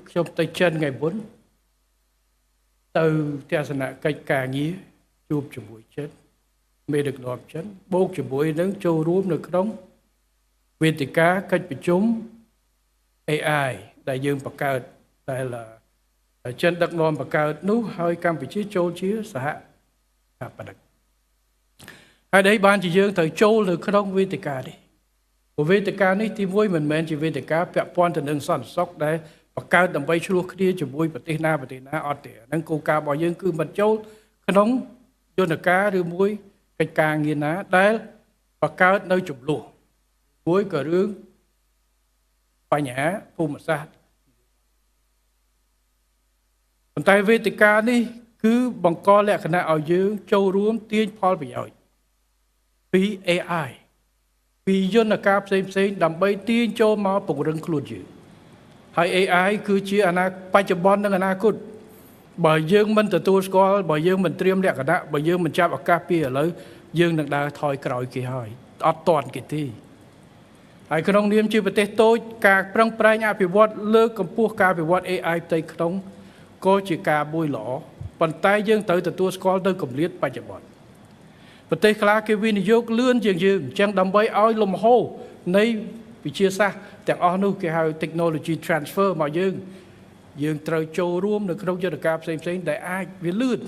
ខ្ញុំទៅចិនថ្ងៃមុនទៅទស្សនកិច្ចការងារជួបជាមួយចិន មេដឹកនាំចិន បូកជាមួយនឹងចូលរួមនៅក្នុងវេទិកាកិច្ចប្រជុំ AI ដែលយើងបង្កើត ដែលចិនដឹកនាំបង្កើតនោះ ហើយកម្ពុជាចូលជាសហស្ថាបនិក។ ហើយនេះបានជាយើងត្រូវចូលនៅក្នុងវេទិកានេះ ព្រោះវេទិកានេះទីមួយមិនមែនជាវេទិកាពាក់ព័ន្ធទៅនឹងសន្តិសុខដែលបង្កើតដើម្បីឆ្លោះគ្នាជាមួយប្រទេសណាប្រទេសណាអត់ទេហ្នឹង។ គោលការណ៍របស់យើងគឺមិនចូលក្នុងយន្តការឬមួយកិច្ចការងារណាដែលបង្កើតនៅចំនួនមួយក៏រឿងបញ្ហាភូមិសាស្ត្រ ប៉ុន្តែវេទិកានេះគឺបង្កលក្ខណៈឲ្យយើងចូលរួមទាញផលប្រយោជន៍ពី AI ពីយន្តការផ្សេងផ្សេង ដើម្បីទាញចូលមកពង្រឹងខ្លួនយើង។ ហើយ AI គឺជាអនាបច្ចុប្បន្ននិងអនាគត បើយើងមិនទទួលស្គាល់ បើយើងមិនត្រៀមលក្ខណៈ បើយើងមិនចាប់ឱកាសពីឥឡូវ យើងនឹងដើរថយក្រោយគេហើយ អត់ទាន់គេទេ។ ហើយក្នុងនាមជាប្រទេសតូច ការប្រឹងប្រែងអភិវឌ្ឍលើកកម្ពស់ការអភិវឌ្ឍ AI ផ្ទៃក្នុងក៏ជាការមួយល្អ ប៉ុន្តែយើងត្រូវទទួលស្គាល់ទៅកម្រិតបច្ចុប្បន្ន ប្រទេសខ្លះគេវិនិយោគលឿនជាងយើង។ អញ្ចឹងដើម្បីឲ្យលំហូរនៃវិទ្យាសាស្ត្រទាំងអស់នោះ គេហៅ technology transfer មកយើង យើងត្រូវចូលរួមនៅក្នុងយន្តការផ្សេងផ្សេងដែលអាចវាលឿន